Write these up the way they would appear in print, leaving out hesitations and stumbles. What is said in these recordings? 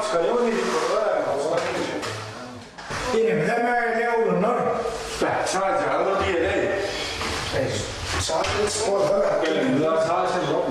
çykarýaň nesip bolsa. Enemizem öýle oglanlar. Beh, çaýjagaz bir diýeli-eý. Eý, çaý içip bolsana. Elimizde çaý içen ýok.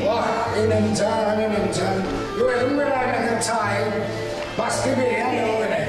Wah, enem jan, enem jan. Özüň beräýmeseň çaýy, başga berýän ýok ene.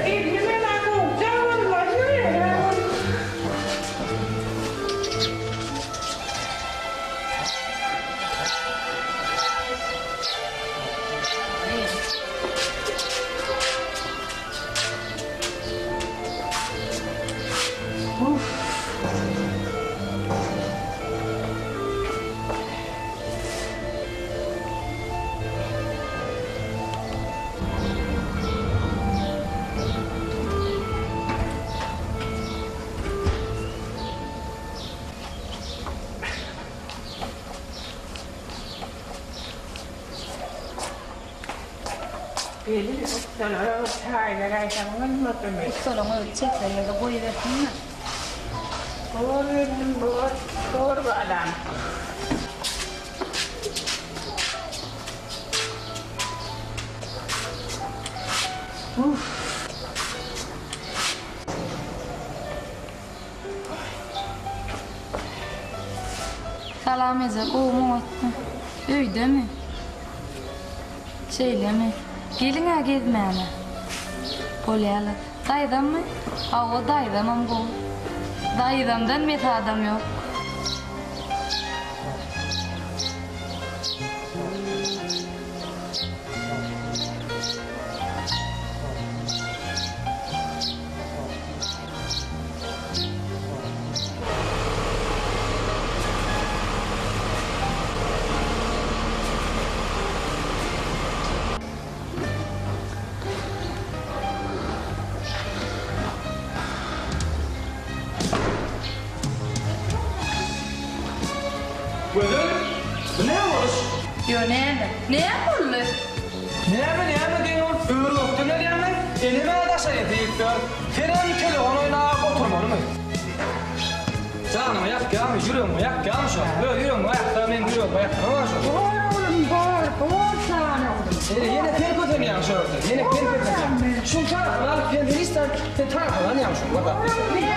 Gelin ussalara bir çaý beräýseň bolmadymy? Ussalaň özi çekler ýerde goýubersinler. Bor gelnim bor, bor balam. Salam eje, gowumy oňatmy? Öýdemi? Şeýlemi? Geliň-ä gezmäne. Bolýa-la. Daýzammy? Hawa, daýzamam gowy. Daýzamdan bet adam ýok. Gözel, bu näme boluş? Ýo näme? Näme boldy? Näme näme diýiň ol ör-gökden gelýämi? Enem-ä daşary diýip ýör. Senem telefon oýnap oturmalymy? Janyňy ýakýarmy, ýüregiňi ýakýarmy şo? Öz ýüregiňi ýaksa, meň ýüregimi ýakdyrma şo. Bor oglum, bor, bor jan oglum. Ene, ýene sen kösenýäň şo ýerde. Ýene sen kösenýäň. Şuň tarapyny alyp sen hiç zat, sen tarapyny alýaň şuň bir zat diýseň.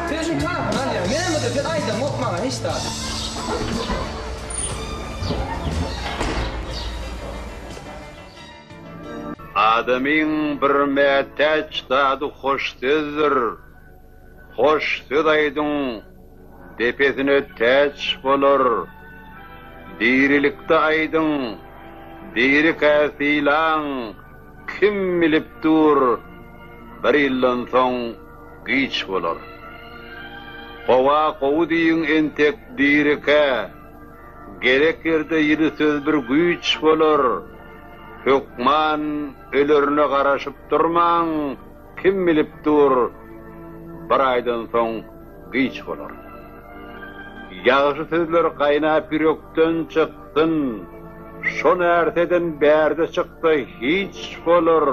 Sen şuň tarapyny alýaň. Näme-de sen aýdaňok maňa hiç zat. Adamyň bir mätäç zady hoş sözdür. Hoş söz aýdyň, depesine täç bolar. Dirilikde aýdyň, dirikä sylaň, kim bilip dur, bir ýyldan soň giç bolar. Gowa gowy diýiň entek dirikä, Gerek ýerde ýyly söz bir güýç bolar. Hökman ölerine garaşyp durmaň, kim bilip dur, bir aýdan soň giç bolar. Ýagşy sözler gaýnap ýürekden çyksyn, şo närseden bärde çyksa hiç bolar.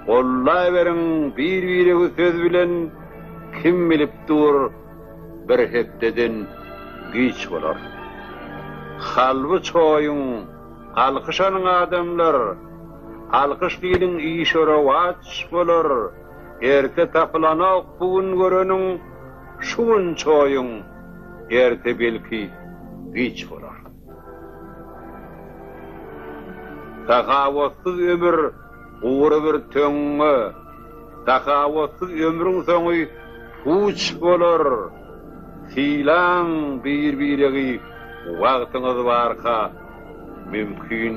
Gollaberiň bir-biregi söz bilen, kim bilip dur, Bir hepdeden giç bolar. Kalby çoýuň, alkyş alyň adamlar, Alkyş diýdiň işe rowaç bolar, Erte tapylanok bu gün göreniň, Şu gün çoýuň, erte belki giç bolar. Sahawatsyz ömür gury bir töňňe, Sahawatsyz ömrüň soňy puç bolar. Sylaň bir-biregi wagtyňyz barka, mümkin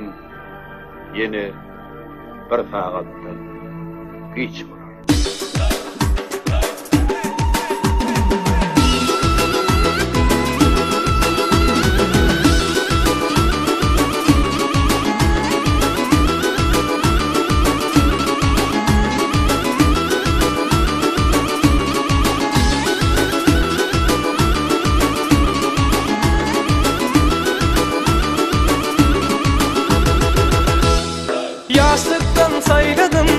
ýene bir sagatdan giç bolar. Ýaşlykdan saýladym.